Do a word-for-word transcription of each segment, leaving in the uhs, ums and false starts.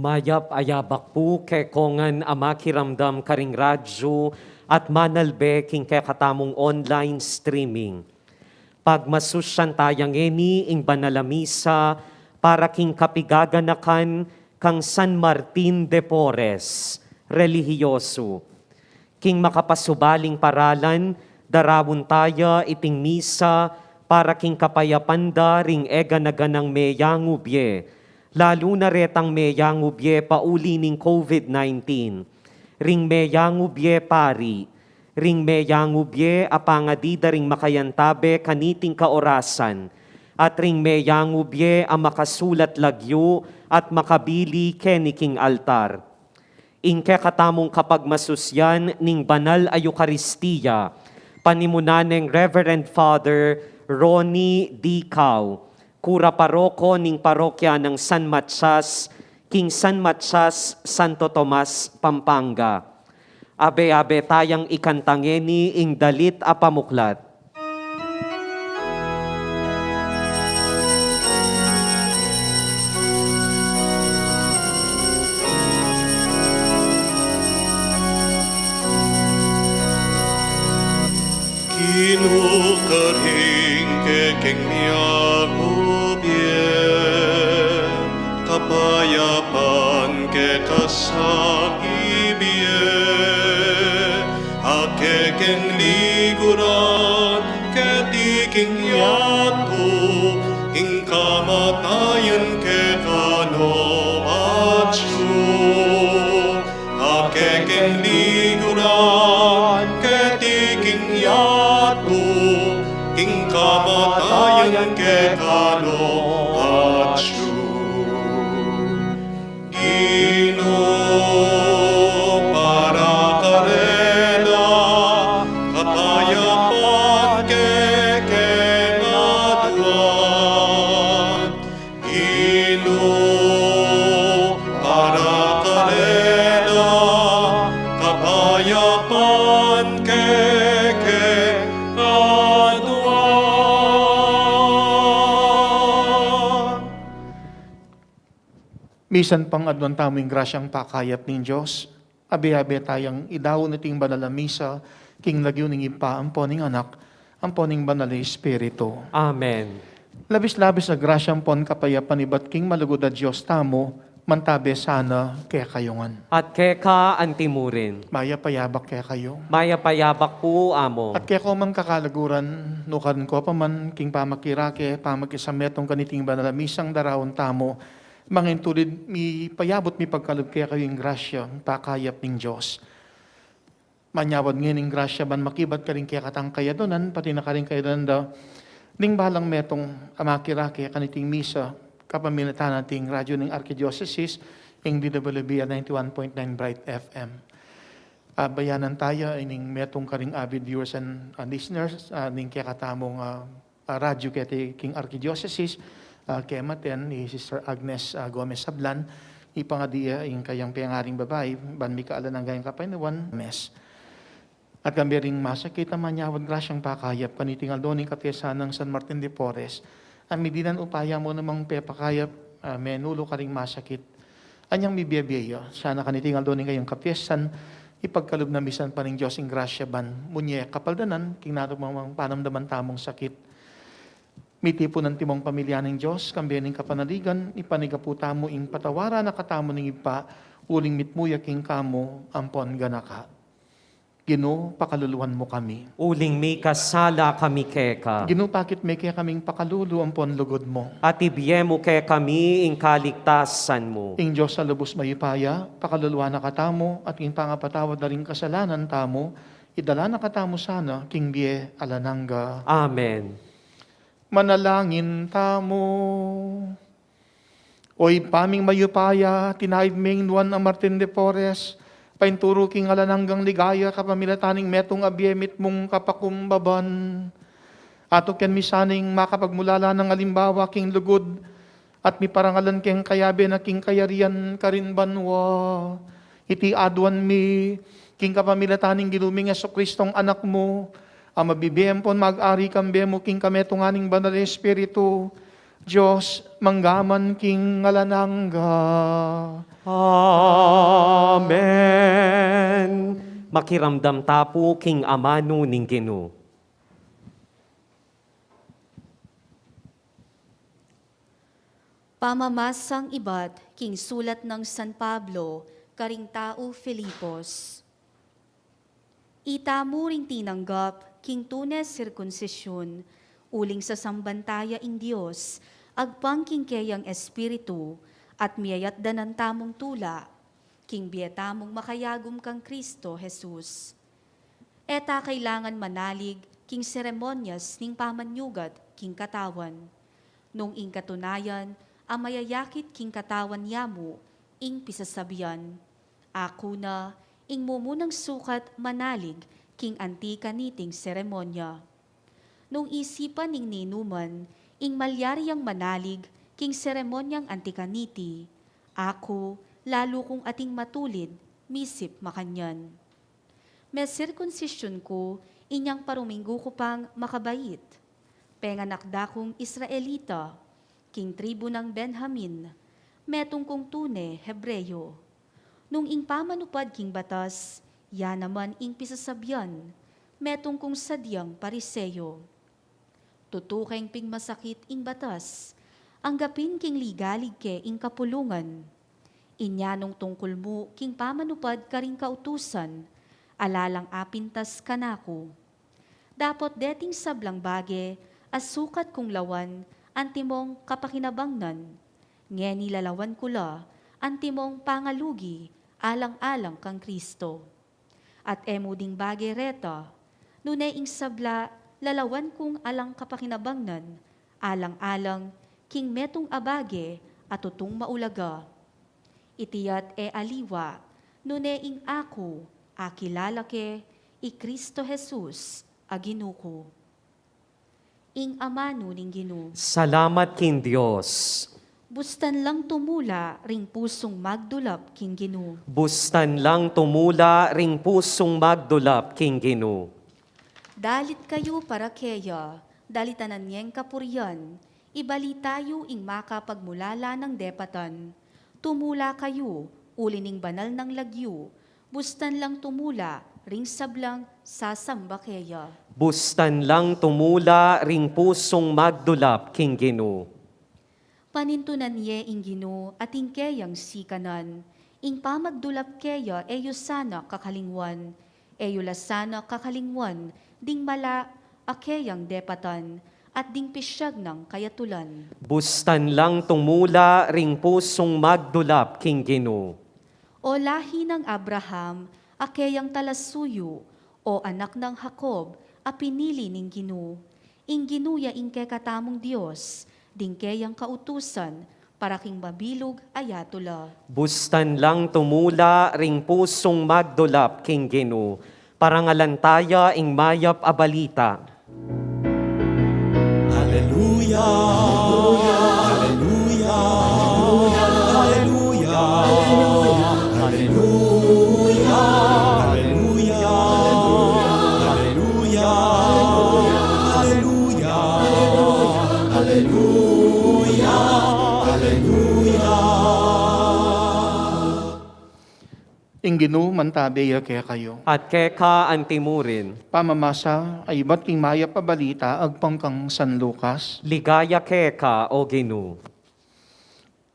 Mayap a yabak pu kekongan a makiramdam karing radyu at manalbe king kekatamung online streaming. Pagmasusyan taya ngeni ing banal a misa para king kapigaganakan kang San Martin de Porres, relihiyosu. King makapasubaling paralan, darawun taya iting misa para king kapayapan da ring e gana-ganang meyangu bie, lalu na retang meyangu bie pauli ning COVID nineteen, ring meyangu bie pari, ring meyangu bie a pangadi da ring makayantabe kaniting kaorasan, at ring meyangu bie a makasulat lagyu at makabili keni king altar. Ing kekatamung kapagmasusyan ning banal a Eukaristia, panimunan neng Reverend Father Ronnie D. Cao, kura paroko ning parokya nang San Matias, king San Matias, Santo Tomas, Pampanga. Abe-abe tayang ikanta ngeni ing dalit a pamuklat. Ginu, karing kekeng meyangu bie, kapayapan keka sang ibie, a kekeng liguran keti king yatu, ing kamatayan keka no atyu. A kekeng liguran keti king yatu, ing kamatayan keka no atyu. Ginu, para karela, kapayapan kekeng aduan. Ginu, para karela, kapayapan kekeng aduan. Misan pang aduan tamu ing grasyang pakayap ning Dios, abe-abe tayang idaun iting banal a misa, king lagyu ning Ibpa, ampo ning Anak, ampo ning Banal a Espiritu. Amen. Labis-labis a grasya ampon kapayapan ibat king malugud a Dios tamu, mantabe sana kekayu ngan. At keka antimurin. Mayap a yabak kekayu. Mayap a yabak pu, Amo. At keko mang kakalaguran, nukarin ko pa man, king pamakirake, pamakisametung kaniting banal a misang daraun tamu, mangintulid mipayabut mipagkalub kekayu ing grasya, pakayap ning Dios. Manyawad ngeni ing grasya ban makibat karing kekatang kayadunan, pati na karing kayadunan da ning balang metung a makirake kaniting misa, kapamilatan na ning radyu ning Arkidiosesis, ing D W B L ninety-one point nine Bright F M. Abayanan taya ining metung karing avid viewers and, uh, listeners, uh, ning kekatamung, uh, ah, radyu keti king Arkidiosesis, ah, kematan i Sister Agnes, ah, Gomez Sablan, ipangadi ya ing kayang pengaring babai, ban mika alang anggang kapaynawan, mes. At kambe ring masakit a manyawad grasyang pakayap, kaniting aldo ning kapiyasan nang San Martin de Porres, a midinan upaya mu namang pepakayap, ah, menulu karing masakit. Anyang mibie-bie ya, sana kaniting aldo ning kayang kapiyasan, ipagkalub na misan pa ning Dios ing grasya ban munye kapaldanan, king nanumang panamdaman tamung sakit. Mitipun antimong pamilya ning Dios, kambe ning kapanaligan, ipanyawad tamu ing patawaran na katamu ning Ibpa, uling mitmu ya king kamu, ampon ganaka. Ginu, pakaluluan mu kami. Uling mikasala kami keka. Ginu, pakit me kekaming pakalulu ampon lugud mu. At ibie mu kekami ing kaligtasan mu. Ing Dios a lubus mayupaya, pakaluluan na katamu, at ing pangapatawad da ring kasalanan tamu, idala na katamu sana, king bie alang angga. Amen. Manalangin tamu. O Ibpa ming mayupaya, tinaid me ing nuan a Martin de Porres, painturu king alang anggang ligaya kapamilatan ning metung a bie mitmung kapakumbaban. Atuken mi sana ing makapagmulalang alimbawa king lugud, at miparangalan keng kayabe na king kayarian karin banua. Iti aduan mi, king kapamilatan ning Ginu ming Jesucristong Anak mu, a mabibie ampon mag-ari kambe mu king kametungan ning Banal a Espiritu, Dios, mangga man king alang angga. Amen. Makiramdam ta pu king amanu ning Ginu. Pamamasang ibat king sulat nang San Pablo karing tau Filipos. Itamu ring tinanggap king tune sirkunsisyun, uling sasamban taya ing Dios agpang king keyang Espiritu, at miyayatdanan tamung tula king bie tamung makayagum kang Kristo Jesus. E ta kailangan manalig king seremonyas ning pamanyugat king katawan, nung ing katunayan a mayayakit king katawan ya mu ing pisasabian. Aku na ing mumunang sukat manalig king anti kaniting seremonya. Nung isipan ning ninuman ing malyari yang manalig king seremonyang anti kaniti, aku lalu kung ating matulid misip makanyan. Mesirkunsisyun ku inyang paruminggu ku pang makabait. Penganak da kung Israelita, king tribu nang Benjamin, metung kung tune Hebreo. Nung ing pamanupad king batas, ya naman ing pisasabian, metung kung sadyang Pariseo. Tutu keng pigmasakit ing batas, anggapin king ligalig ke ing kapulungan. Inya nung tungkul mu king pamanupad karing kautusan, ala lang apintas kanaku. Dapot deting sablang bage a sukat kung lawan antimong kapakinabangnan, ngeni lalawan ku la antimong pangalugi alang-alang kang Kristo. At e mu ding bage reta, nune ing sabla lalawan kung alang kapakinabangnan, alang-alang king metung a bage a tutung maulaga. Iti at e aliwa, nune ing aku, akilala ke, i Kristo Jesus, a Ginu ku. Ing amanu ning Ginu. Salamat king Dios. Bustan lang tumula ring pusung magdulap king Ginu. Bustan lang tumula ring pusung magdulap king Ginu. Dalit kayu para keya, dalitanan yeng kapurian, ibalita yu ing makapagmulala nang depatan. Tumula kayu, uli ning banal nang lagyu, bustan lang tumula ring sablang sasamba keya. Bustan lang tumula ring pusung magdulap king Ginu. Panintunan ye ing Ginu at ing keyang sikanan, ing pamagdulap keya e yu sana kakalingwan, e yu la sana kakalingwan ding mala a keyang depatan, at ding pisyag nang kayatulan. Bustan lang tumula ring pusung magdulap king Ginu. O lahi nang Abraham, a keyang talasuyu, o anak nang Jacob, a pinili ning Ginu. Ing Ginu ya ing kekatamung Dios, ding keyang kautusan, para king mabilug a yatu la. Bustan lang tumula ring pusung magdulap king Ginu, parangalan taya ing mayap a balita. Aleluya, aleluya, aleluya, aleluya, aleluya, aleluya, aleluya, aleluya, aleluya. Ing Ginu mantabe ya kekayu. At keka antimurin. Pamamasa a ibat king mayap a balita agpang kang San Lucas. Ligaya keka, o Ginu.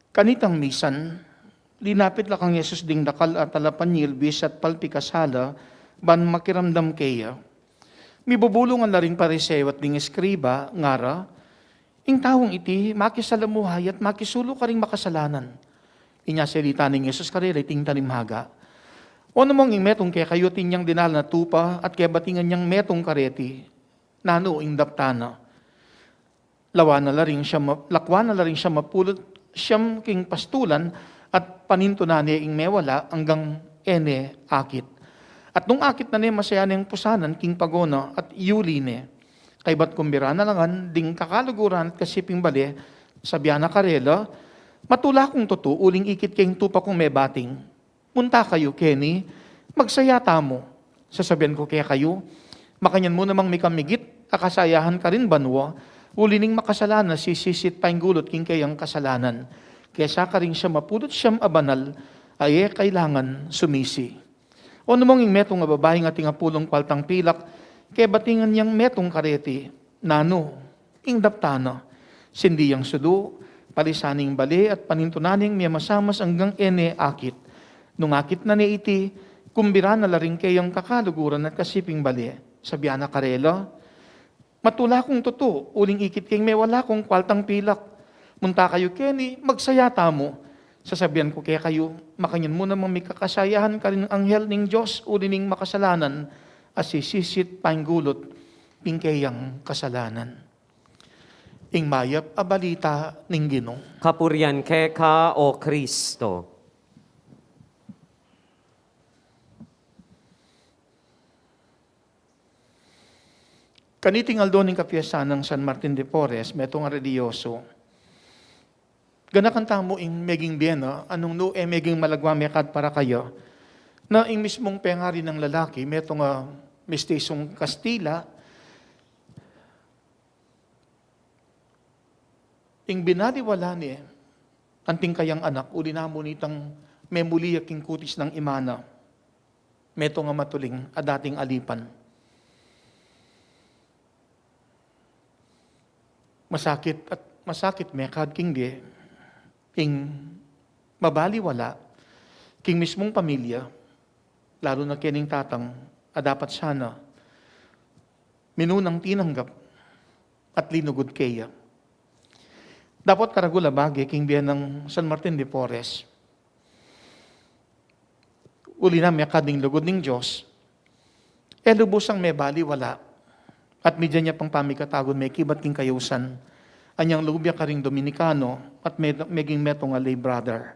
Kanitang misan, linapit la kang Jesus ding dakal a talapanyilbis at palpikasala ban makiramdam keya. Mibubulungan la ring Pariseo at ding eskriba, ngara, ing taung iti makisalamuhay at makisulu karing makasalanan. Inya salita nang Jesus karela iting tanimhaga. O namung ing metung kekayu atin yang dinalan a tupa at kebatingan yang metung kareti, nanu ing daptan na? Lawan na la ring siyam, lakwan na la ring siyam a pulu't siyam king pastulan at panintunan ne ing mewala anggang e ne akit. At nung akit na ne, masaya neng pusanan king pago na at yuli ne. Kaybat kumbira na la ngan ding kakaluguran at kasiping bale, sabian na karela, matula kung tutu uling ikit ke ing tupa kung mebating. Munta kayu keni, magsaya tamu. Sasabian ku kekayu, makanyan mu namang mikamigit a kasayahan karin banua, Uli ning makasalanan, sisisit painggulut king keyang kasalanan. Kesa karing siam a pulu't siam a banal, a e kailangan sumisi. O numong ing metung a babaing ating apulung kwaltang pilak, kebatingan yang metung kareti, nanu, ing daptan na. Sindi yang sulu, palisan ing bale at panintunan ing memasamas anggang e ne akit. Nung akit na ne iti, kumbira na la ring keyang kakaluguran at kasiping bale. Sabian na karela, Matula kung tutu, uling ikit keng mewala kung kwaltang pilak. Munta kayu keni, magsaya tamu. Sasabian ku kekayu, makanyan mu namang mikakasayahan karing anghel ning Dios, uli ning makasalanan, a sisisit painggulut king keyang kasalanan. Ing mayap a balita ning Ginu. Kapurian keka, o Kristo. Kaniting aldo ning kapiyasan nang San Martin de Porres, metung a relihiyoso. Ganakan tamu ing meging bie na, nung nu e meging malagwa mekad para kaya, na ing mismung pengari nang lalaki, metung a mistisung Kastila, ing binaliwala ne anting kayang anak, uli na mu nitang memuli ya king kutis nang ima na. Metung a matuling a dating alipan. Masakit at masakit mekad king bie, ing mabaliwala king mismung pamilya, lalu na kening tatang a dapat sana minunang tinanggap at linugud keya. Dapot karagul a bage king bie nang San Martin de Porres. Uli na mekad ning lugud ning Dios, e lubusang mebaliwala, at media nya pang pamikatagun mekibat king kayausan, anyang lugud ya karing Dominikano, at me-, meging metung a lay brother.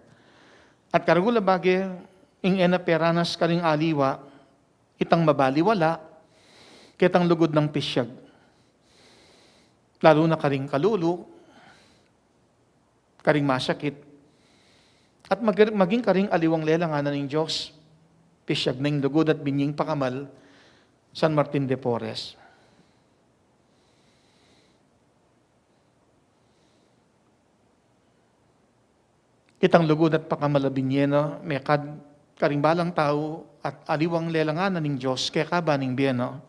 At karagul a bage, ing e na peranas karing aliwa, itang mabaliwala, ketang lugud nang pisyag. Lalu na karing kalulu, karing masakit, at mag-, maging karing aliwang lelanganan ning Dios, pisyag na ing lugud at binying pakamal, San Martin de Porres. Itang lugud at pakamal a binye na, mekad karing balang tau at aliwang lelanganan ning Dios, kekaba ning bie na.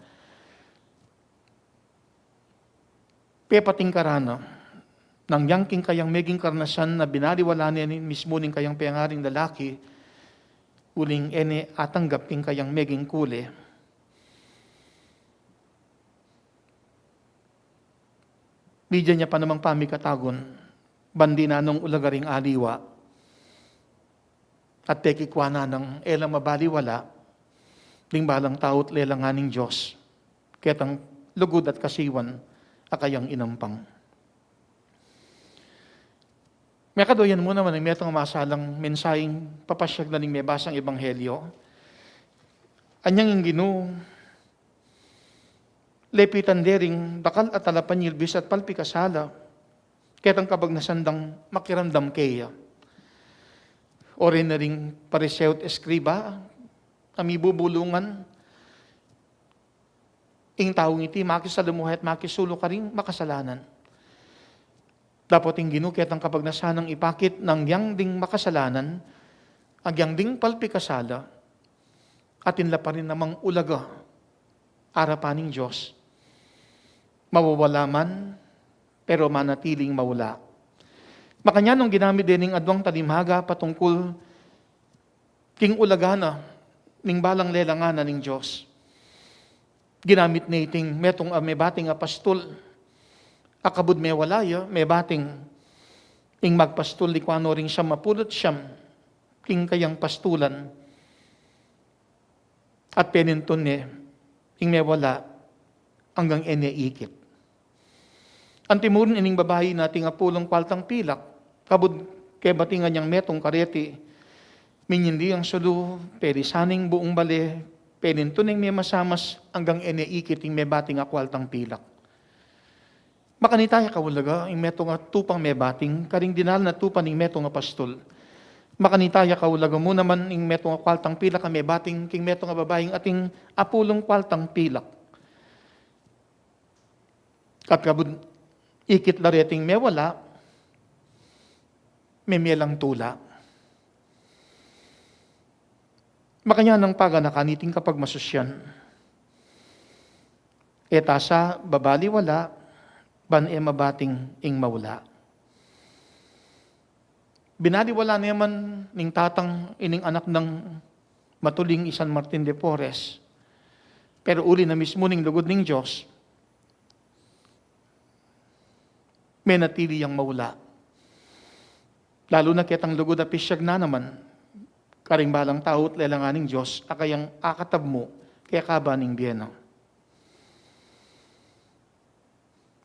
Pepatingkaran na, nang yang king kayang meging karnasan na binaliwala ne ning mismu ning kayang pengaring lalaki, uling e ne atanggap king kayang meging kule. Media nya pa namang pamikatagun, ban dinan nang ulaga ring aliwa. At pekikwa na nang e la mabaliwala ding balang tau at lelangan ning Dios, ketang lugud at kasiwan a kayang inampang. Mekad o yan mu naman ing metung a masalang mensaheng papasyag na ning mebasang ebanghelyo. Anyang ing Ginu, lepitan de ring dakal a talapanyilbis at palpikasala, ketang kabagnasan dang makiramdam keya. O reni ring Pariseo at eskriba a mibubulungan, ing taung iti makisalamuhay at makisulu karing makasalanan. Dapot ing Ginu ketang kabagnasan nang ipakit nang yang ding makasalanan, agyang ding palpikasala, atin la pa rin namang ulaga arapan ning Dios. Mawawala man, pero manatiling mawala. Makanyan nung ginamit de ning adwang talinghaga patungkul king ulaga na ning balang lelangan na ning Dios. Ginamit ne iting metung a mebating apastul. Akabud mewala ya, mebating ing magpastul di kuano ring siam a pulu't siam king kayang pastulan. At penintun ne ing mewala anggang e ne ikit. Antimurin ining babai na ating apulung kwaltang pilak, kabud kebatingan yang metung kareti, minyindi yang sulu, pelisan ing buung bale, penintun ing memasamas anggang e ne ikit ing mebating a kwaltang pilak. Makanita ya kaulaga ing metung a tupang mebating karing dinalan a tupa ning metung a pastul. Makanita ya kaulaga mu naman ing metung a kwaltang pilak a mebating king metung a babaing ating apulung kwaltang pilak. At kabud Ikit la reting mewala, meme lang tula. Makanyan nang paganakan iting kapagmasusyan. E ta sa babaliwala, ban e mabating ing maula. Binaliwala ne man ning tatang ining anak nang matuling i San Martin de Porres. Pero uli na mismu ning lugud ning Dios, menatili yang maula. Lalu na ketang lugud a pisyag na naman, karing balang tau at lelangan ning Dios, a kayang akatab mu, kaya kaba ning bie na.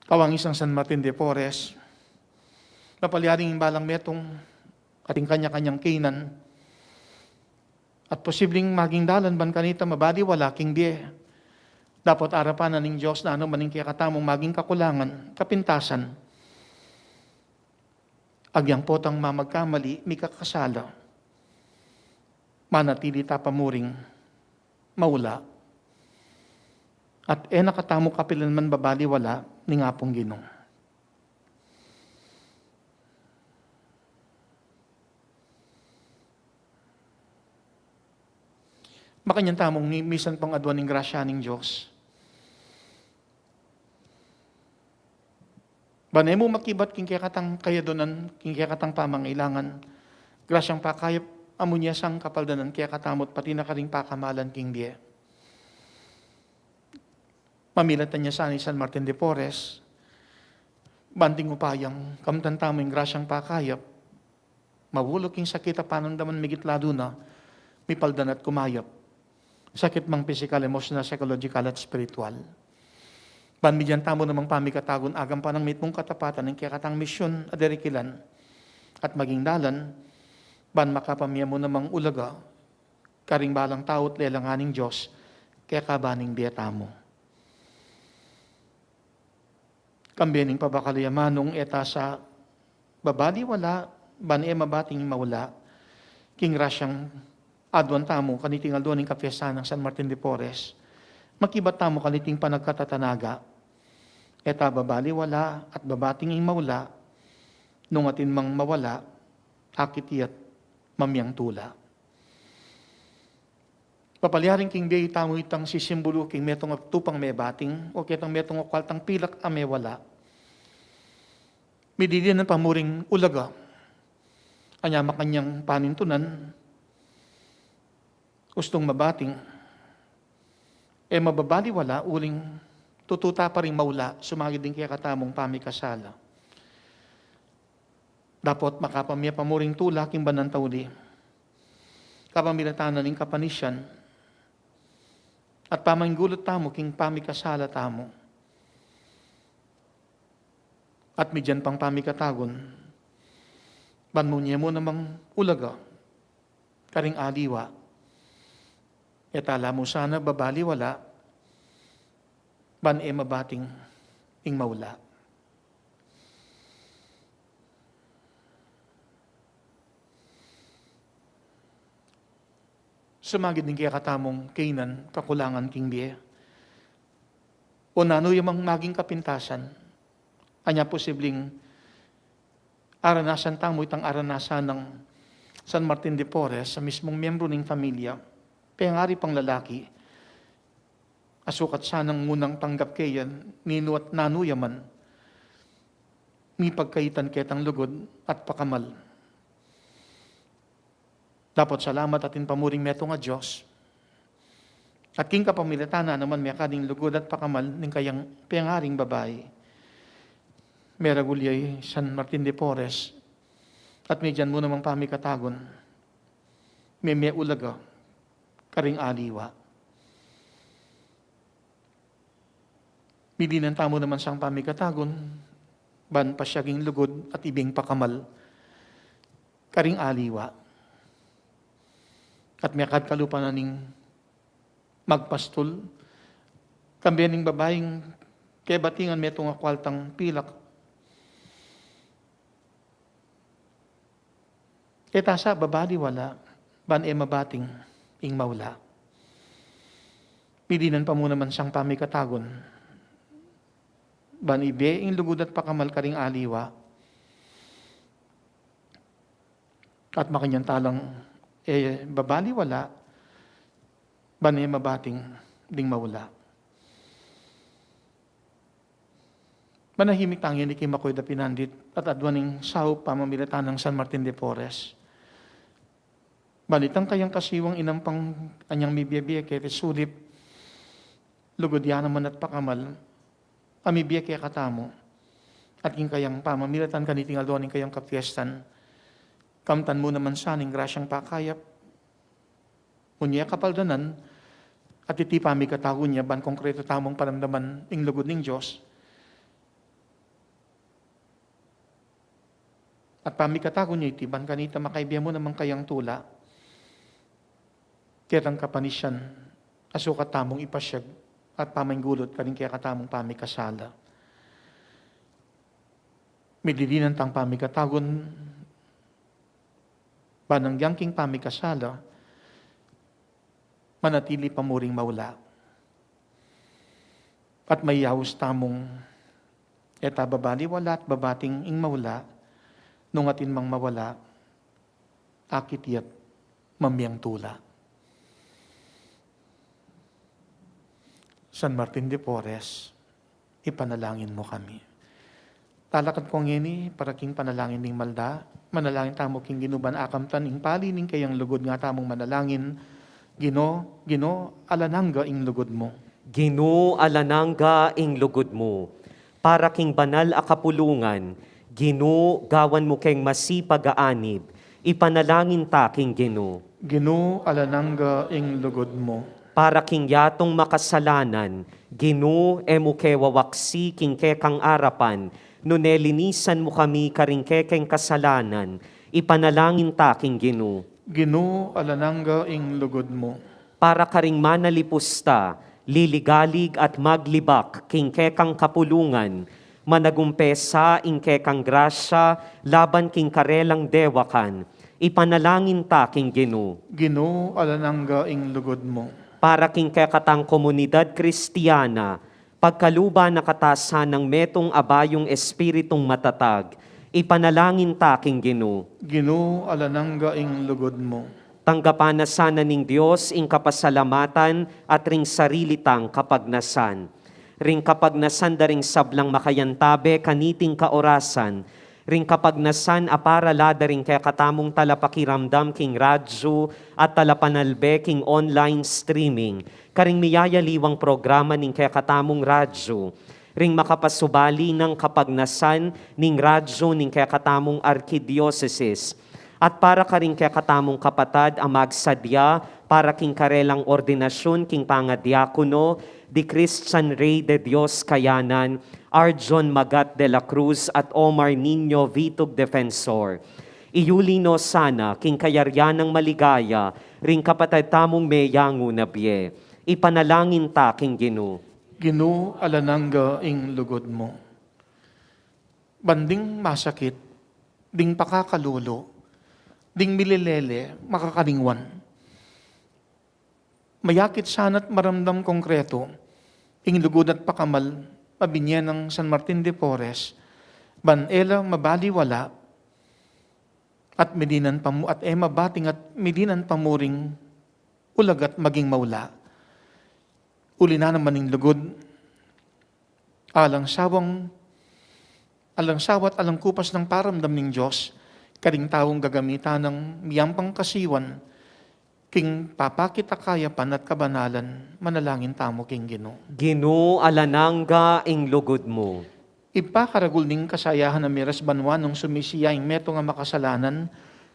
Kawang isang San Martin de Porres, mapalyaring ing balang metung, ating kanya-kanyang kainan, at posibleng maging dalan ban kanita mabaliwala king bie. Dapot arapan na ning Dios nanu man ing kekatamung maging kakulangan, kapintasan. Agyang potang mamagkamali, mikakasala. Manatili ta pamuring maula. At e na katamu kapilan man babaliwala ning Apung Ginu. Makanyan tamung mi-, misan pang aduan ning grasya ning Dios. Ban e mu makibat king kekatang kayadunan, king kekatang pamangailangan, grasyang pakayap, amu nia sang kapaldanan kekatamu at pati na karing pakamalan king bie. Mamilatan nia sana i San Martin de Porres, ban king upayang kamtan tamu ing grasyang pakayap, mawulu king sakit a panamdaman migit lalu na, mipaldan at kumayap. Sakit mang pisikal, emosyonal, psychological, at espiritual. Ban migyan tamu namang pamikatagun agampan nang mitmung katapatan ing kekatang misyon a dirikilan at maging dalan, ban makapamie mu namang ulaga, karing balang tau at lelangan ning Dios, kekaba ning bie tamu. Kambe ning pabakal ya manung e ta sa babaliwala, ban e mabating maula, king grasyang aduan tamu, kaniting aldo ning kapiestan nang San Martin de Porres, makibat tamu kaniting panagkatatanaga, e ta babaliwala at babating ing maula, nung atin mang mawala, akit iya't mamiang tula. Papalyaring king bie tamu itang sisimbulu king metung a tupang mebating, o ketang metung a kwaltang pilak a mewala. Mididinan pamuring ulaga. Anya makanyang panintunan, ustung mabating. E mababaliwala uling tutu ta pa ring maula, sumagid ding kekatamung pamikasala. Dapot makapamie pamuring tula king banal a tauli. Kapamilatan na ning kapanisian at pamanggulut tamu king pamikasala tamu. At migyan pang pamikatagun, ban munye mu namang ulaga, karing aliwa. E ta la mu sana babaliwala, ban e mabating ing maula. Sumagid ning kekatamung kainan, kakulangan king bie, o nanu ya mang maging kapintasan, anya posibleng aranasan tamu itang aranasan nang San Martin de Porres, a mismung miyembru ning familia, pengari pang lalaki, a sukat sanang munang tanggap keya ninu at nanu ya man, mipagkaitan ketang lugud at pakamal. Dapot salamat atin pamuring metung a Dios. At king kapamilatan na naman mekad ing lugud at pakamal ning kayang pengaring babai. Meragul ya i San Martin de Porres. At migyan mu namang pamikatagun. Meme ulaga karing aliwa. Midinan tamu naman sang pamikatagun, ban pasiag ing lugud at ibie ing pakamal karing aliwa. At mekad kalupa na ning magpastul, kambe ning babaing kebatingan metung a kwaltang pilak. E ta sa babaliwala, ban e mabating ing maula. Midinan pa mu naman sang pamikatagun, ban ibie ing lugud at pakamal karing aliwa. At makanyan talang, e, babaliwala, ban e mabating ding maula. Manahimik tang ini king makuid a pinandit at aduan ning saup pamamilatan nang San Martin de Porres. Ban itang kayang kasiwang inampang anyang mibie-bie keti sulip, lugud ya naman at pakamal, a mibie kekatamu. At king kayang pamamilatan kaniting aldo ning kayang kapiestan, kamtan mu naman sa ning grasyang pakayap, unya kapaldanan, at iti pamikatagun ya ban konkreto tamung panamdaman ing lugud ning Dios. At pamikatagun ya iti, ban kanita makaibie mu naman kayang tula, ketang kapanisian, a sukat tamung ipasyag, at pamanggulut karing kekatamung pamikasala. Mididinan tang pamikatagun, ban nang king pamikasala, manatili pa mu ring maula. At mayaus tamung e ta babaliwala at babating ing maula, nung atin mang mawala, akit ya't mamiang tula. San Martin de Porres, ipanalangin mu kami. Talakad ko ngeni para king panalangin ning malda. Manalangin tamu king Ginu ban akamtan ing pali ning kayang lugud. Nga tamung manalangin, Ginu, Ginu, alang angga ing lugud mu. Ginu, alang angga ing lugud mu. Para king banal a kapulungan, Ginu, gawan mu keng masipag a anib. Ipanalangin ta king Ginu. Ginu, alang angga ing lugud mu. Para king yatung makasalanan, Ginu, e mu ke wawaksi king kekang arapan, nune linisan mu kami karing kekeng kasalanan, ipanalangin ta king Ginu. Ginu, alang angga ing lugud mu. Para karing manalipus ta, liligalig at maglibak king kekang kapulungan, managumpe sa ing kekang grasya laban king karelang dewakan, ipanalangin ta king Ginu. Ginu, alang angga ing lugud mu. Para king kekatang komunidad Kristiana, pagkaluban na kata sana ning metung a bayung espiritung matatag, ipanalangin ta king Ginu. Ginu, alang angga ing lugud mu. Tanggapan na sana ning Dios ing kapasalamatan at ring sarili tang kapagnasan. Ring kapagnasan da ring sablang makayantabe kaniting kaorasan, ring kapagnasan a para la da ring kekatamung talapakiramdam king radyu at talapanalbe king online streaming, karing miyayaliwang programa ning kekatamung radyu, ring makapasubali nang kapagnasan ning radyu ning kekatamung arkidiosesis, at para karing kekatamung kapatad a magsadya para king karelang ordinasyun king pangadiakono, di Christian Rey de Dios Kayanan, Arjon Magat de la Cruz at Omar Niño Vitug Defensor. Iyuli no sana king kayarian nang maligaya ring kapatad tamung meyangu na bie. Ipanalangin ta king Ginu. Ginu, alang angga ing lugud mu. Ban ding masakit, ding pakakalulu, ding milelele, makakalingwan. Mayakit sana't maramdam konkreto ing lugud at pakamal a binie nang San Martin de Porres, ban e la mabaliwala at milinan pa mu, at e mabating at milinan pa mu ring ulaga at maging maula. Uli na naman ing lugud, alang sawang, alang sawa't alang kupas nang paramdam ning Dios karing taung gagamitan nang miyambang kasiwan king papakit a kayapan at kabanalan. Manalangin tamu king Ginu. Ginu, alang angga ing lugud mu. Ibpa, karagul ning kasayahan a miras banua nung sumisiya ing metung a makasalanan,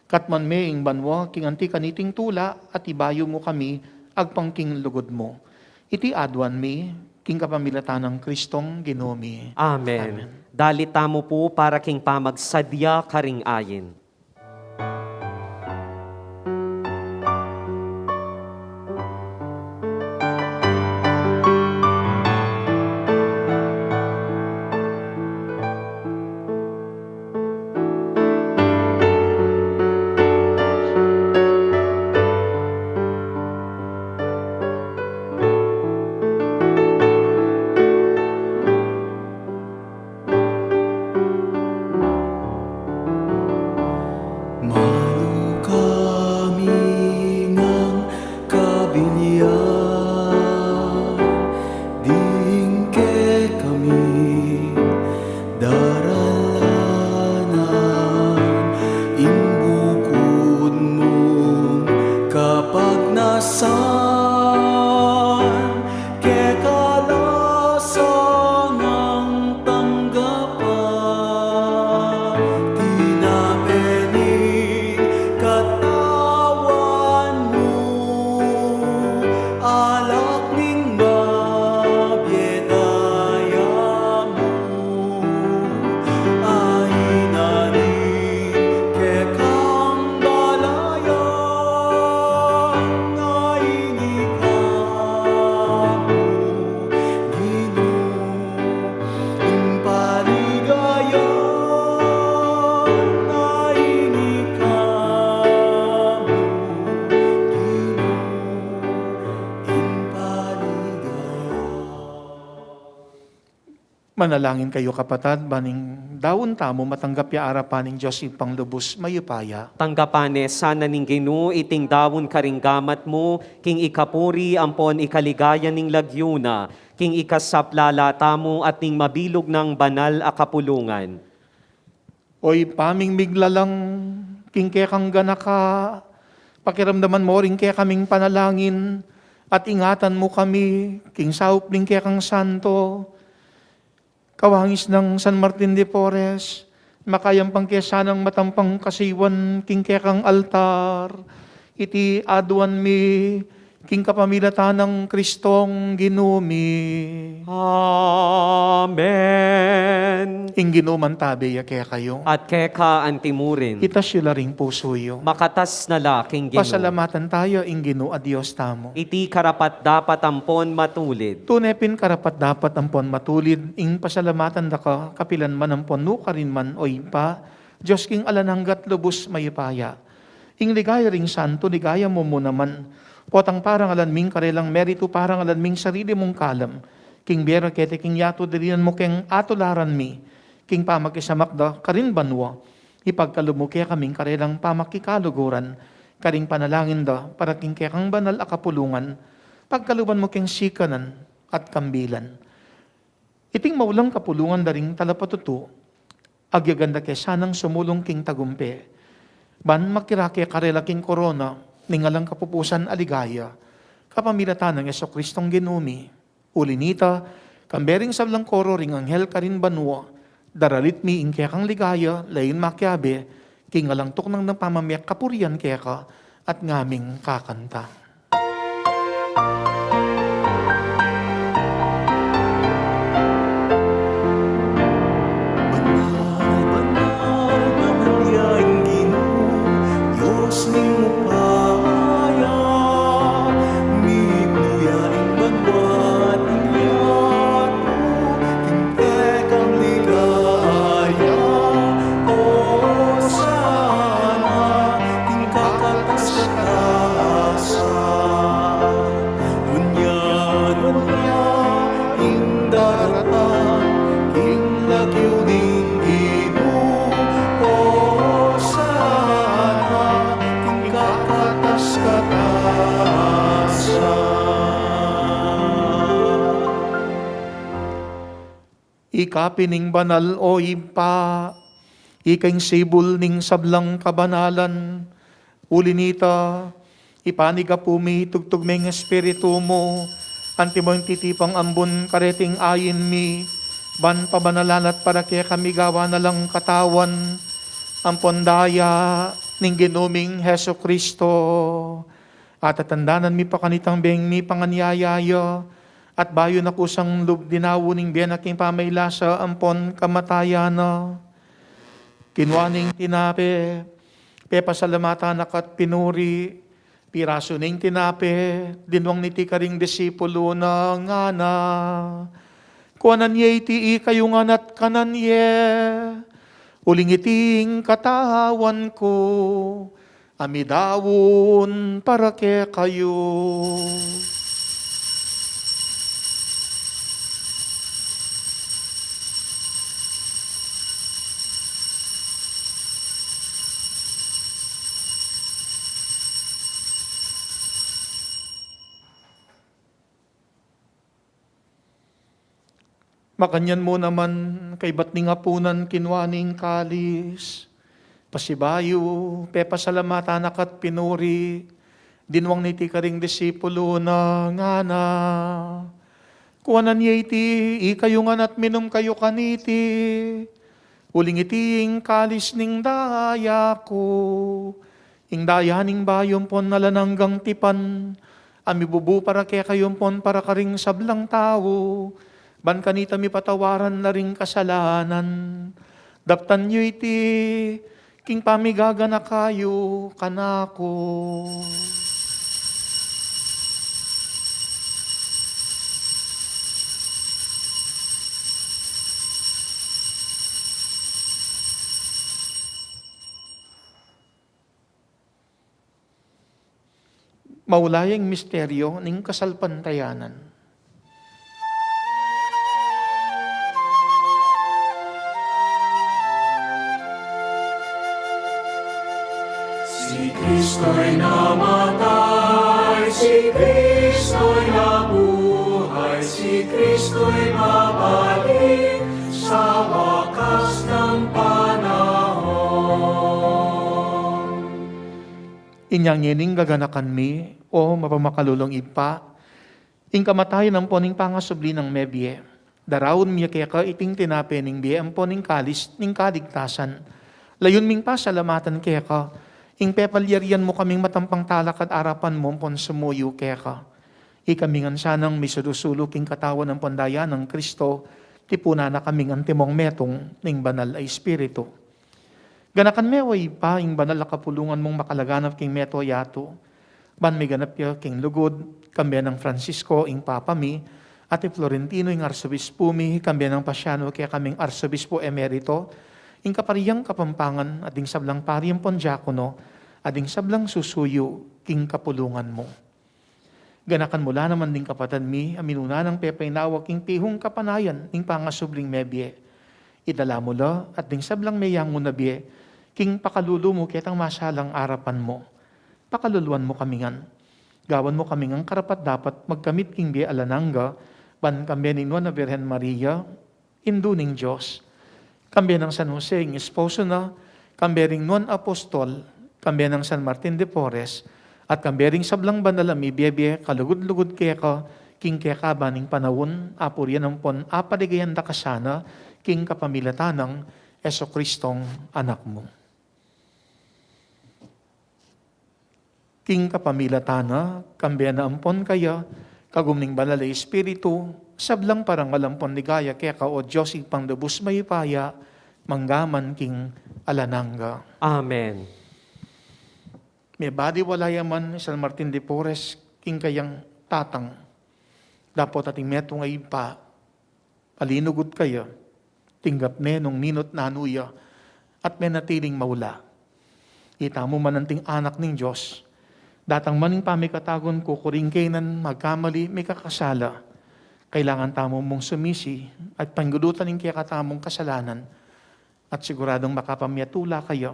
katmuan me ing banua king anti kaniting tula, at ibayu mu kami agpang king lugud mu. Iti aduan mi king kapamilatan nang Kristong Ginu mi. Amen. Amen. Dalit tamu pu para king pamagsadya karing ayin. Manalangin kayu, kapatad, ban ing daun tamu matanggap ya arapan ning Dios Ibpang lubus mayupaya. Tanggapan ne sana ning Ginu iting daun karing gamat mu, king ikapuri ampon ikaligaya ning lagyu na, king ikasaplala tamu at ning mabilug nang banal a kapulungan. O Ibpa ming miglalang, king kekang ganaka, pakiramdaman mu ring kekaming panalangin, at ingatan mu kami king saup ning kekang santo. Kawangis nang San Martin de Porres, makayampang ke sanang matampang kasiwan king kekang altar. Iti aduan mi king kapamilatan nang Kristong Ginu mi. Amen. Ing Ginu mantabe ya kekayu. At keka anti mu rin. Itas yu la ring pusu yu. Makatas na la king Ginu. Pasalamatan taya ing Ginu a Dios tamu. Iti karapat-dapat ampon matulid. Tune pin karapat-dapat ampon matulid ing pasalamatan da ka kapilan man ampon nukarin man, o Ibpa, Dios king alang angga at lubus mayupaya. Ing ligaya ring santo, ligaya mu mu naman. Potang parangalan ming karelang meritu, parangalan ming sarili mung kalam. King bie ra keti king yatu, dirinan mu keng atularan mi king pamakisamak da karin banua. Ipagkalub mu kekaming karelang pamakikaluguran karing panalangin da para king kekang banal a kapulungan. Pagkaluban mu keng sikanan at kambilan. Iting maulang kapulungan da ring talapatutu, agyagan da ke sanang sumulung king tagumpe, ban makirake karela king korona ning alang kapupusan a ligaya, kapamilatan nang Jesukristong Ginu mi. Uli na nita, kambe ring sablang koro ring anghel karin banua, daralit mi ing kekang ligaya, lain makiabe king alang tuknang nang pamamie kapurian keka, at ngaming kakanta. Banal, banal, banal ya ing Ginu, Dios ning upaya, mibulya ing banua at ing yatu, king kekang ligaya. Osana, king kakatas-katasan. Dunya, dunya, ing daratang king lagyu ning Ginu. Osana, king kakatas-katasan. Ika pin ing banal, o Ibpa, ika ing sibul ning sablang kabanalan. Uli na nita, ipanyawad mi, itubud me ing Espiritu mu, antimo ing titipang ambun kareting ain mi, ban pabanalan at para kekami gawan na lang katawan ampon daya ning Ginu ming Jesucristo. Atatandanan mi pa kanitang beng mipanganyaya ya, at bayu na kusang lub dinawu ning bie na king pamailasa ampon kamatayan na, kinua ne ing tinape, pepasalamatan na ka't pinuri, pirasu ne ing tinape, dinwang ne iti karing disipulu na, ngana: Kuanan ye iti ikayu ngan at kanan ye, uling iti ing katawan ku, a midaun para kekayu. Makanyan mu naman, kaybat ning apunan, kinua ne ing kalis, pasibayu pepasalamatan na ka't pinuri, dinwang ne iti karing disipulu na, ngana: Kuanan ye iti ikayu ngan at minum kayu kaniti, uling iti ing kalis ning daya ku, ing daya ning bayu ampon alang anggang tipan, a mibubu para kekayu ampon para karing sablang tau, ban kanita mipatawaran la ring kasalanan. Daptan yu iti king pamigaganaka yu kanaku. Maula ya ing misteryo ning kasalpantayanan. Si Kristo'y namatay, si Kristo'y nabuhay, si Kristo'y babalik sa wakas ng panahon. Inyang yening gaganakan mi, o mapamakalulung Ibpa, ing kamatayan ampon ing pangasubli nang mebie. Daraun mi keka iting tinape ning bie ampon ing kalis ning kaligtasan. Layun ming pasalamatan keka ing pepalyarian mu kaming matampang talakad arapan mu ampon sumuyu keka. Ikami ngan sanang misulu-sulu king katawan ampon daya nang Kristo, tipunan na kaming antimong metung ning Banal a Espiritu. Ganakan me, o Ibpa, ing banal a kapulungan mung makalaganap king mabilug a yatu, ban miganap ya king lugud, kambe nang Francisco, ing Papa mi, at i Florentino, ing Arsobispo mi, kambe nang Pasiano, kekaming Arsobispo Emerito, ing Kaparihang Kapampangan, at ding sablang pari ampon diakono, at ding sablang susuyu king kapulungan mu. Ganakan mu la naman ding kapatad mi a minuna nang pepainawa king pihung kapanayan ning pangasubling mebie. Idala mu la at ding sablang meyangu na bie king pakalulu mu ketang masalang arapan mu. Pakaluluan mu kami ngan. Gawan mu kami ngan karapat-dapat magkamit king bie alang angga, ban kambe ning Nuan a Birhen Maria, Indu ning Dios, kambe nang San Jose, ing esposo na, kambe ring nuan apostol, kambe nang San Martin de Porres, at kambe ring sablang banal a mibie-bie kalugud-lugud keka king kekaban ning panaun, apurian ampon apaligayan da ka sana king kapamilatan nang Jesucristong Anak mu. King kapamilatan na, kambe na ampon kaya, kagum ning Banal a Espiritu, sablang parangal ampon ligaya keka, o Dios, Ibpang lubus mayupaya, mangga man king alang angga. Amen. Mebaliwala ya man i San Martin de Porres king kayang tatang, dapot ating metung a ibpa, palinugud kaya, tinggap ne nung ninut nanu ya, at menatiling maula. Itamu man anting anak ning Dios, datang man ing pamikatagun, kukuring kainan, magkamali, mikakasala. Kailangan tamu mung sumisi at panggudutan ing kekatamung kasalanan, at siguradung makapamiatula kaya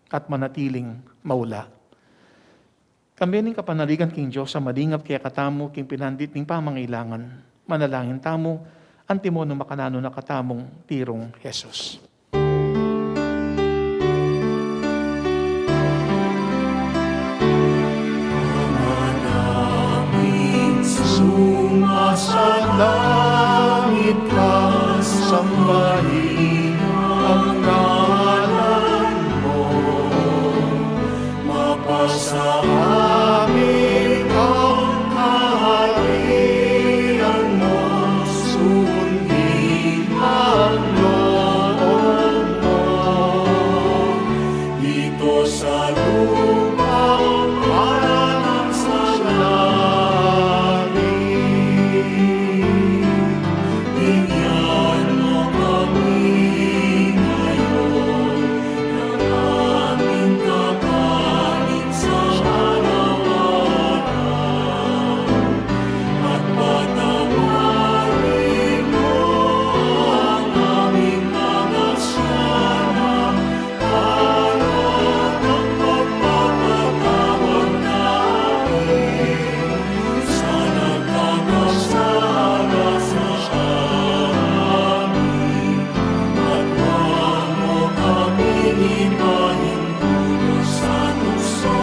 at manatiling maula. Kambe ning kapanaligan king Dios a malingap kekatamu king pinandit ning pamangailangan, manalangin tamu, antimo nung makananu na katamung tirung Jesus. Ama naming sumasalangit ka, sambahin ang ngalan mo. Mapasa amin ang kaharian mo, sundin ang loob mo, dito sa lupa para nang sa langit. Bigyan mo kami ngayon ng aming kakanin sa araw-araw, at patawarin mo ang aming mga sala, para ng pagpapatawad namin sa nagkakasala sa amin. At huwag mo kaming ipahinto sa tukso,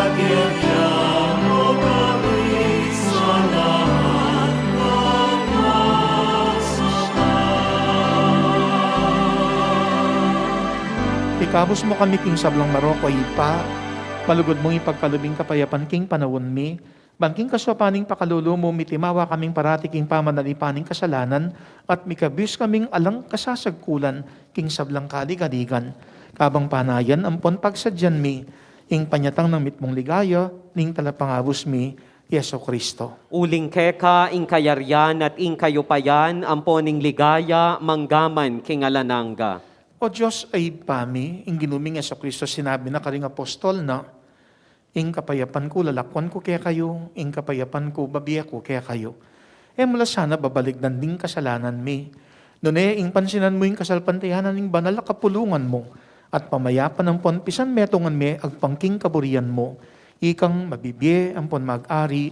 at iligtas mo kami sa lahat ng masama. Ikabus mu kami king sablang marok, o Ibpa, malugud mung ipagkalub ing kapayapan king panaun mi, ban king kasaupan ning pakalulu mu, mitimawa kaming parati king pamanalipan ning kasalanan, at mikabus kaming alang kasasagkulan king sablang kaligaligan. Kabang panayan ampon pagsadyan mi ing panyatang nang mitmung ligaya ning Talapangabus mi, Jesucristo. Uling keka ing kayarian at ing kayupayan ampon ing ligaya, mangga man king alang angga. O Dios a Ibpa mi, ing Ginu ming Jesucristo sinabi na karing apostol na, "Ing kapayapan ku lalakwan ku kekayu, ing kapayapan ku babie ku kekayu." E mu la sana babalikdan ding kasalanan mi, nune ing pansinan mu ing kasalpantayanan ning banal a kapulungan mu, at pamayapan ampon pisan metungan me agpang king kaburian mu, ikang mabibie ampon mag-ari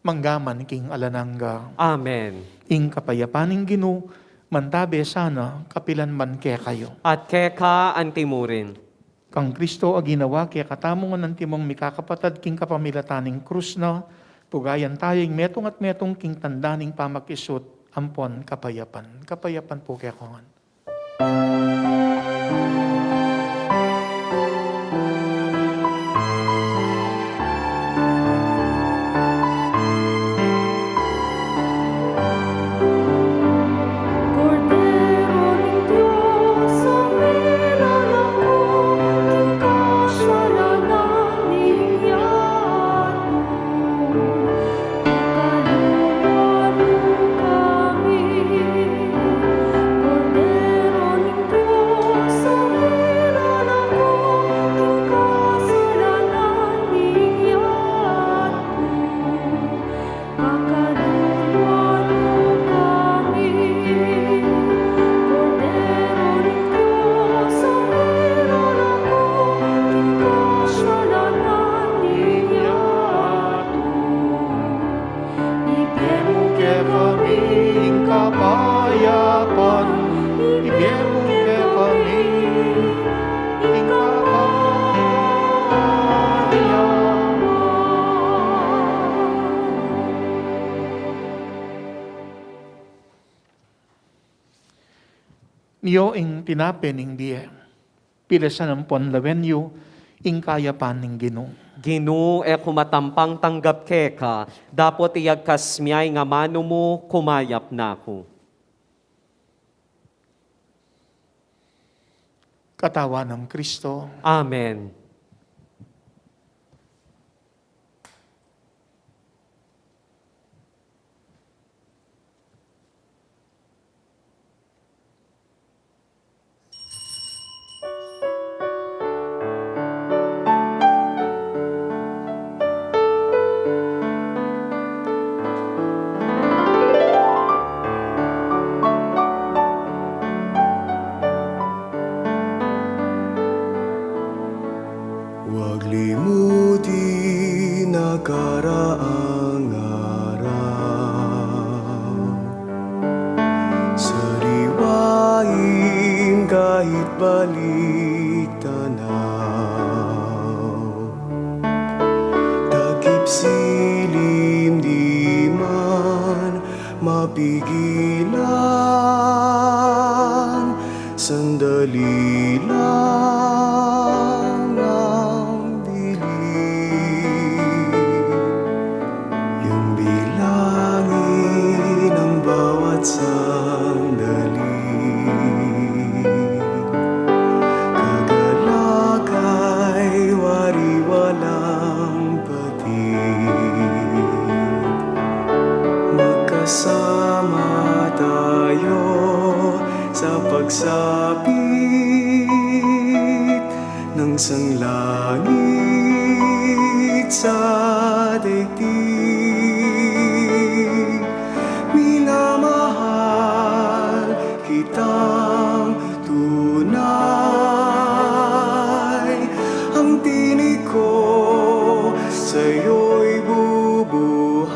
mangga man king alang angga. Amen. Ing kapayapan ning Ginu mantabe sana kapilan man kekayu. At keka antimurin. Kang Kristo a ginawa kekatamu ngan antimong mikakapatad king kapamilatan ning krus na, pugayan tayu ing metung at metung king tanda ning pamakisut ampon kapayapan. Kapayapan pu kekongan. Kordero ning Dios, a milalako king kasalanan ning yatu, pakaluluan mu kami. Kordero ning Dios, a milalako king kasalanan ning yatu, pakaluluan mu kami. Kordero ning Dios, a milalako king kasalanan ning yatu, ibie mu kekami ing kapayapan, ibie mu kekami ing kapayapan. Nio ing tinape ning bie, pilasan ampon lawen yu ing kayapan ning Ginu. Ginu, e ku matampang tanggap keka, dapot iyagkas mi ya ing amanu mu, kumayap na ku. Katawan nang Kristo. Amen. Wag limutin a karaang araw, sariwain kahit balik tanaw. Takip silim di man mapigilan, sandali lang ang dilim. Yang bilangin ang bawat sandali, kagalakay wari walang patid. Magkasama tayo sa pagsapit ng sanglangit sa daigdig. Minamahal kitang tunay, ang tinig ko sa'yo'y bubuhay.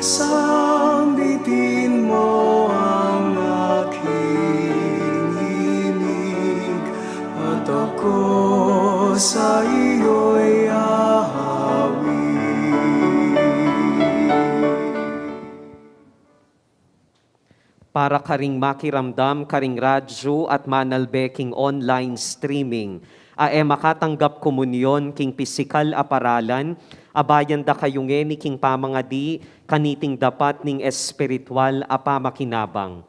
Sambitin mo ang aking himig, at ako sa iyo'y aawit. Para karing makiramdam karing radyu at manalbe king online streaming, a e makatanggap komunyon king pisikal a paralan, abayan da kayu ngeni king pamangadi kaniting dapat ning espiritual a pamakinabang.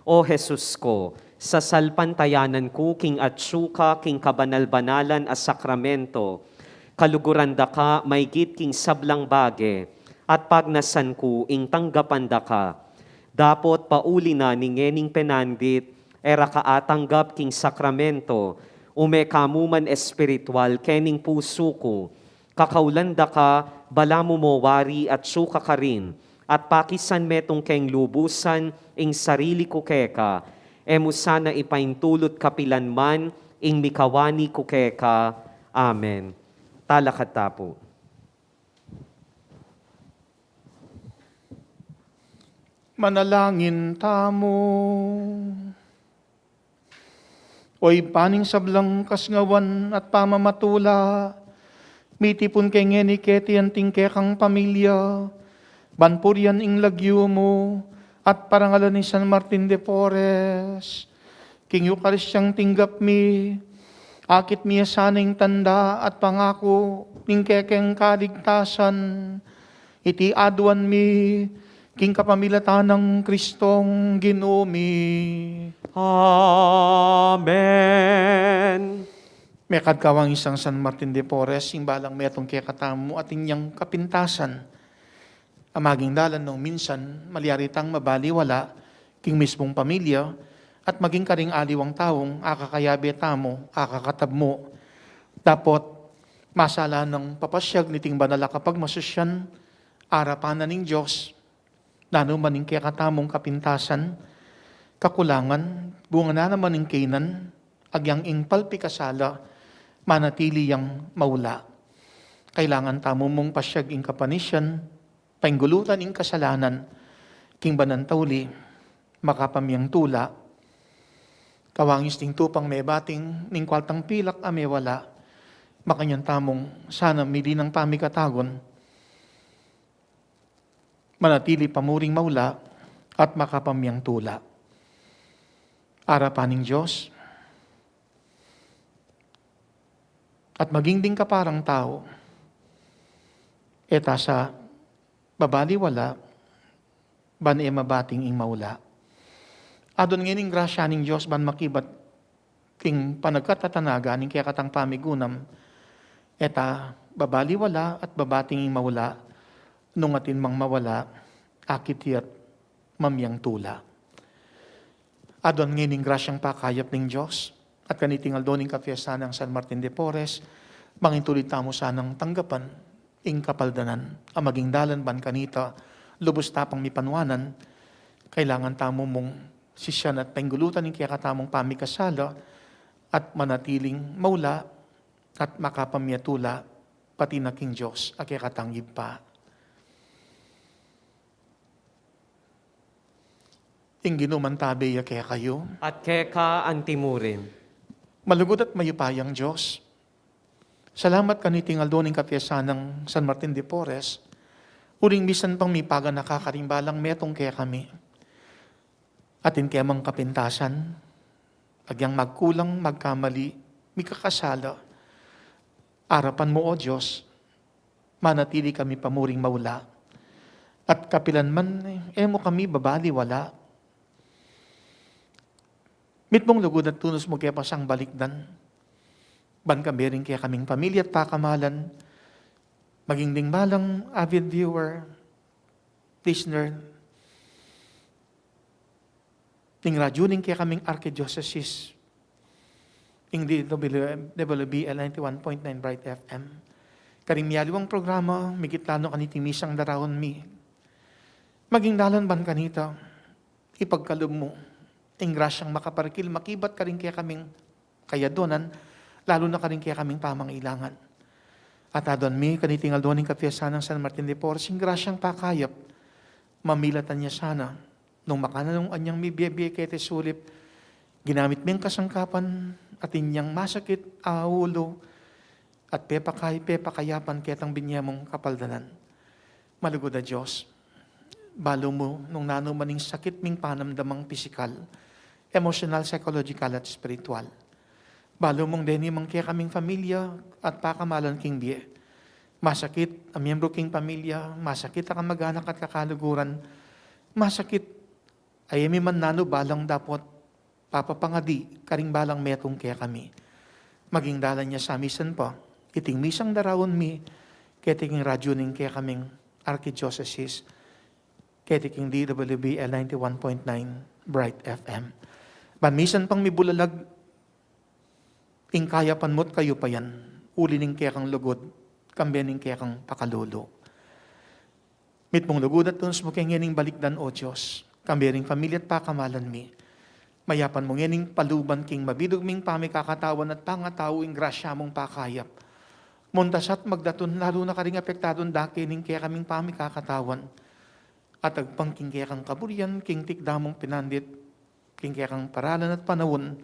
O Jesus ko, sasalpantayanan ku king atsu ka king kabanal-banalan a sakramento, kaluguran da ka maygit king sablang bage, at pagnasan ku ing tanggapan da ka. Dapot pauli na ning ngening penandit, e ra ka atanggap king sakramento, ume ka mu man espiritual kening pusu ku. Kakaulan da ka, balamu mo wari atsu ka karin, at pakisan metung keng lubusan ing sarili ku keka, E mu sana ipaintulut kapilan man ing mikawani ku keka. Amen. Talakad ta pu. Manalangin tamu. O Ibpa ning sablang kasngawan at pamamatula, mitipun ke ngeni keti anting kekang pamilya, ban purian ing lagyu mu at parangalan i San Martin de Porres. King Eukaristia tinggap mi, akit mi ya sana ing tanda at pangaku ning kekeng kaligtasan. Iti aduan mi king kapamilatan nang Kristong Ginu mi. Amen. Mekad kawang isang San Martin de Porres, ing balang metung kekatamu atin yang kapintasan a maging dalan nung minsan malyari tang mabaliwala king mismung pamilya at maging karing aliwang taung akakayabe tamu, akakatab mu. Dapot masala nang papasyag niting banal a kapagmasusyan, arapan na ning Dios, nanu man ing kekatamung kapintasan, kakulangan, bunga na naman ing kainan, agyang ing palpikasala, manatili yang maula. Kailangan tamu mung pasyag ing kapanisian, painggulutan ing kasalanan, king banal a tauli, makapamyang tula. Kawangis ding tupang mebating ning kualtang pilak a mewala, makanyan tamung sana mili nang pamikatagun, manatili pamuring maula at makapamyang tula. Arapan ning Dios, at maging ding kaparang tau, e ta sa babaliwala, ban e mabating ing maula. Adwan ngeni ing grasya ning Dios ban makibat king panagkatatanagan ning kekatang pamigunam, e ta babaliwala at babating ing maula, nung atin mang mawala, akit ya't mamyang tula. Adwan ngeni ing grasyang pakayap ning Dios, at kaniting aldo ning kapiestan nang San Martin de Porres, mangintulid tamu sanang tanggapan ing kapaldanan a maging dalan ban kanita lubus ta pang mipanwanan. Kailangan tamu mung sisian at painggulutan ing kekatamung pamikasala at manatiling maula at makapamyatula pati na king Dios a kekatang Ibpa. Ing Ginu mantabe ya kekayu. At keka anti mu rin. Malugud at mayupayang Dios, salamat kaniting aldo ning kapiestan nang San Martin de Porres, uling misan pang mipaganaka karing balang metung kekami. Atin kemang kapintasan, agyang magkulang, magkamali, mikakasala. Arapan mu, O Dios, manatili kami pamuring maula. At kapilan man, e mu kami babaliwala. Mitmung lugud at tunus mu ke pasang balikdan, ban kabe ring kekaming pamilya at pakamalan, maging ding balang avid viewer, listener ning radyu ning kekaming arkidiosesis, ing D W B L ninety-one point nine Bright F M. Karing mialiwang programa, migit la nu kaniting misang daraun mi, maging dalan ban kanita ipagkalub mu ing grasyang makaparikil makibat karing kekaming kayaduanan, lalu na karing kekaming pamangailangan. At aduan mi kaniting aldo ning kapiestan nang San Martin de Porres ing grasyang pakayap, mamilatan ya sana nung makananu nung anyang mibie-bie keti sulip, ginamit ming kasangkapan atin yang masakit a ulu at pepakay-, pepakayapan ketang binie mung kapaldanan. Malugud a Dios, balu mu nung nanu man ing sakit ming panamdamang pisikal, emosyonal, psychological, at espiritual. Balu mung deni mang kekaming pamilya at pakamalan king bie. Masakit a miyembru king pamilya, masakit a kamag-anak at kakaluguran, masakit a e mi man nanu balang dapot papapangadi karing balang metung kekami. Maging dalan ya sa misan pa iting misang daraun mi keti king radyu ning kekaming arkidiosesis, keti king D W B L ninety-one point nine Bright F M. Ban misan pang mibulalag ing kayapan mu't kayupayan, uli ning kekang lugud, kambe ning kekang pakalulu. Mitmung lugud at tunus mu ke ngening balikdan, O Dios, kambe ring pamilya at pakamalan mi. Mayapan mu ngening paluban king mabilug ming pamikakatawan at pangatau ing grasya mung pakayap. Muntas at magdatun lalu na karing apektadung dake ning kekaming pamikakatawan. At agpang king kekang kaburian, king tikdamung pinandit, king kekang paralan at panaun.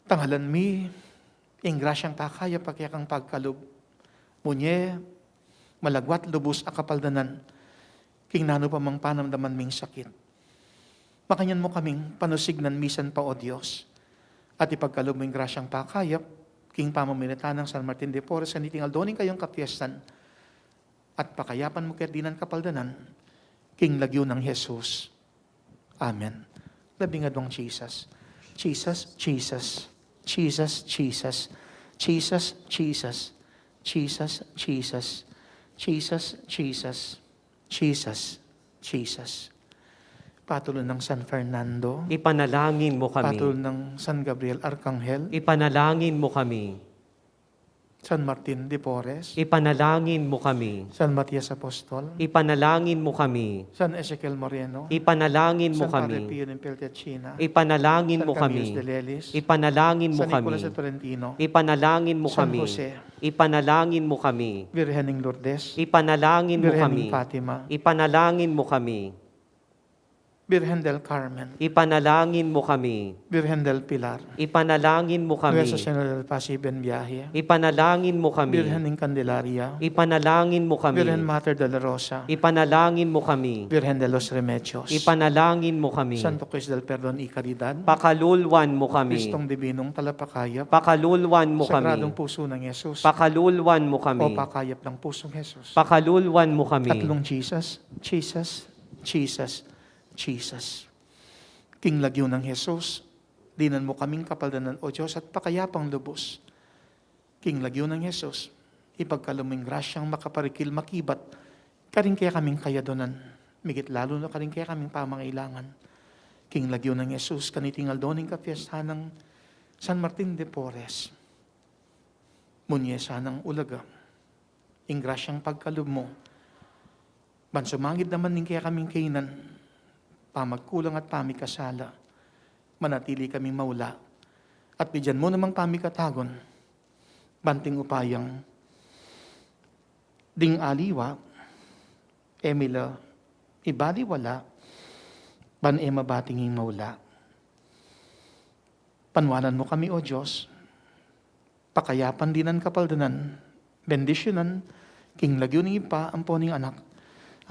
Tangalan mi ing grasyang pakayap a kekang pagkalub. Munye, malagwat lubus a kapaldanan king nanu pa mang panamdaman ming sakit. Makanyan mu kaming panusignan misan pa, O Dios, at ipagkalub mu ing grasyang pakayap king pamamilatan nang San Martin de Porres, kaniting aldo ning kayang kapiestan, at pakayapan mu keti dinan kapaldanan, king lagyu nang Jesus. Amen. Labing aduang Jesus. Jesus, Jesus, Jesus, Jesus, Jesus, Jesus, Jesus, Jesus, Jesus, Jesus, Jesus, Jesus. Patulun nang San Fernando. Ipanalangin mo kami. Patulun nang San Gabriel Arkanghel. Ipanalangin mo kami. San Martin de Porres. Ipanalangin mo kami. San Matias Apostol. Ipanalangin mo kami. San Ezekiel Moreno. Ipanalangin mo San Padre kami. Pio ng Pietrelcina. Ipanalangin San mo Camillus kami. De Lelis. Ipanalangin mo San kami. Nicolas de Tolentino. Ipanalangin mo San kami. Jose. Ipanalangin mo kami. Birhen ng Lourdes. Ipanalangin mo Birhen kami. Ng Fatima. Ipanalangin mo kami. Birhen del Carmen. Ipanalangin mo kami. Birhen del Pilar. Ipanalangin mo kami. Nuestra Señora del Paz y Buen Viaje. Ipanalangin mo kami. Birhen ng Candelaria. Ipanalangin mo kami. Birhen Mater de la Rosa. Ipanalangin mo kami. Birhen de los Remedios. Ipanalangin mo kami. Santo Cristo del Perdon y Caridad. Pakalulwan mo kami. Kristong Dibinong Talapakayap. Pakalulwan mo kami. Sagradong Puso ng Jesus. Pakalulwan mo kami. O pakayap ng Pusong Jesus. Pakalulwan mo kami. Tatlong Jesus, Jesus, Jesus, Jesus. King lagyu nang Jesus, dinan mu kaming kapaldanan, O Dios, at pakayapang lubus. King lagyu nang Jesus, ipagkalub mu ing grasyang makaparikil makibat karing kekaming kayadunan, migit lalu na karing kekaming pamangailangan. King lagyu nang Jesus, kaniting aldo ning kapiestan nang San Martin de Porres, munye sanang ulaga ing grasyang pagkalub mu, ban sumangid naman ning kekaming kainan, pamagkulang at pamikasala, manatili kaming maula, at bigyan mu namang pamikatagun, ban king upayang ding aliwa, e mi la ibaliwala, ban e mabating ing maula. Panwanan mu kami, O Dios, pakayapan dinan kapaldanan, bendisyunan, king lagyu ning Ibpa, ampo ning Anak,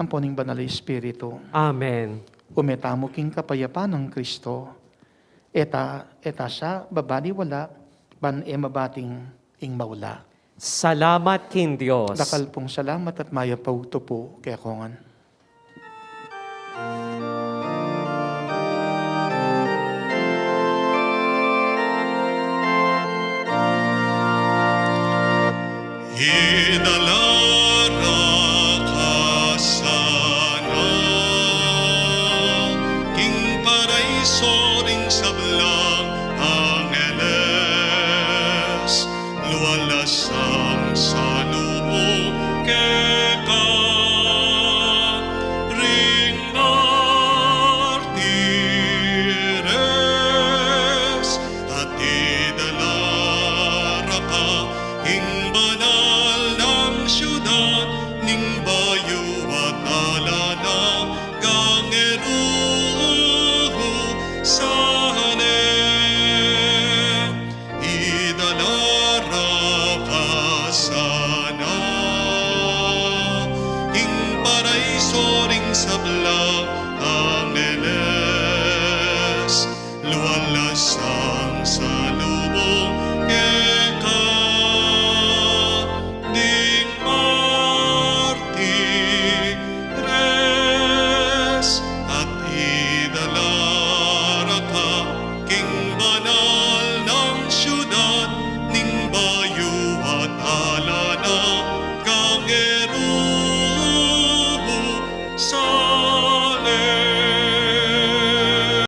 ampo ning Banal a Espiritu. Amen. Ume tamu king kapayapan nang Kristo, e ta, e ta sa babaliwala, ban e mabating ing maula. Salamat king Dios. Dakal pung salamat at mayap a ugtu pu kekongan. Idala ra ka sana king paraiso ring sablang angeles, lualasang salubung keka ring martires, at idala ra ka king banal nang syudad ning bayu at ala nang Jerusalem. Idala ra ka sana king paraiso ring sablang angeles, lualasang